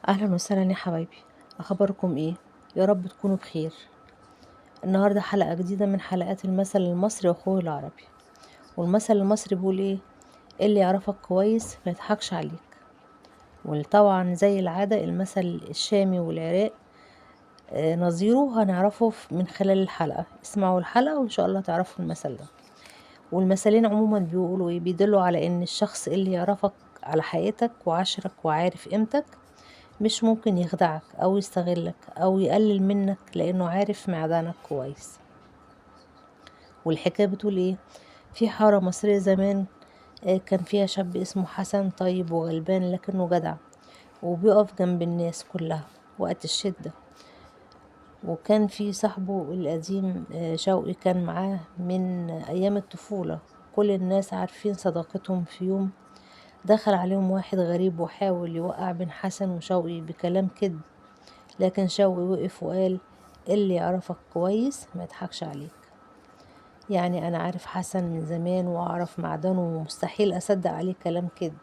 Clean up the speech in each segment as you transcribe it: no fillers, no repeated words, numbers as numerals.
اهلا وسهلا يا حبايبي، اخباركم ايه؟ يا رب تكونوا بخير. النهارده حلقه جديده من حلقات المثل المصري واخوه العربي. والمثل المصري بيقول ايه؟ اللي يعرفك كويس ما يضحكش عليك. وطبعا زي العاده المثل الشامي والعراق نظيره هنعرفه من خلال الحلقه. اسمعوا الحلقه وان شاء الله تعرفوا المثل ده. والمثلين عموما بيقولوا ايه؟ بيدلوا على ان الشخص اللي يعرفك على حقيقتك وعشرك وعارف قيمتك مش ممكن يخدعك او يستغلك او يقلل منك، لانه عارف معدنك كويس. والحكاية بتقول ايه؟ في حارة مصرية زمان كان فيها شاب اسمه حسن، طيب وغلبان لكنه جدع وبيقف جنب الناس كلها وقت الشدة. وكان في صاحبه القديم شوقي، كان معاه من ايام الطفولة، كل الناس عارفين صداقتهم. في يوم دخل عليهم واحد غريب وحاول يوقع بين حسن وشوقي بكلام كذب، لكن شوقي وقف وقال اللي يعرفك كويس ما يضحكش عليك. يعني انا عارف حسن من زمان واعرف معدنه ومستحيل اصدق عليه كلام كذب.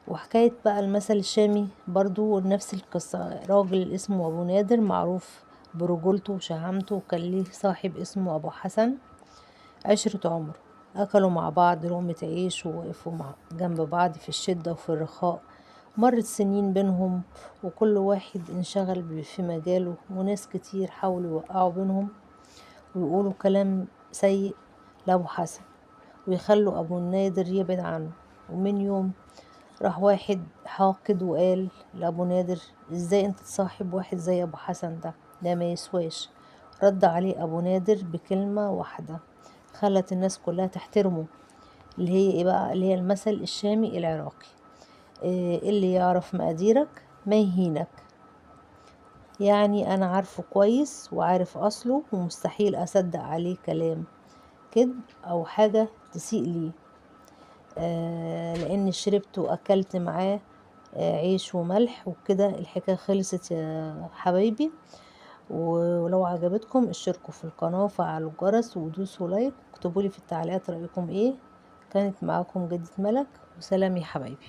وحكاية بقى المثل الشامي برضو نفس القصة. راجل اسمه ابو نادر معروف برجولته وشهامته، وكان ليه صاحب اسمه ابو حسن عشرة عمر، أكلوا مع بعض لقمة عيش ووقفوا جنب بعض في الشدة وفي الرخاء. مرت سنين بينهم وكل واحد انشغل في مجاله، وناس كتير حاولوا يوقعوا بينهم ويقولوا كلام سيء لأبو حسن ويخلوا أبو النادر يبعد عنه. ومن يوم راح واحد حاقد وقال لأبو نادر ازاي انت تصاحب واحد زي أبو حسن ده، ده ما يسواش. رد عليه أبو نادر بكلمة واحدة خلت الناس كلها تحترمه، اللي هي ايه بقى؟ اللي هي المثل الشامي العراقي، إيه اللي يعرف مقاديرك ما يهينك. يعني انا عارفه كويس وعارف اصله ومستحيل اصدق عليه كلام كذب او حاجة تسيء ليه، لان شربت واكلت معاه عيش وملح وكده. الحكاية خلصت يا حبايبي. ولو عجبتكم اشتركوا في القناة وفعلوا الجرس ودوسوا لايك واكتبوا لي في التعليقات رأيكم ايه. كانت معاكم جدة ملك، وسلام يا حبايبي.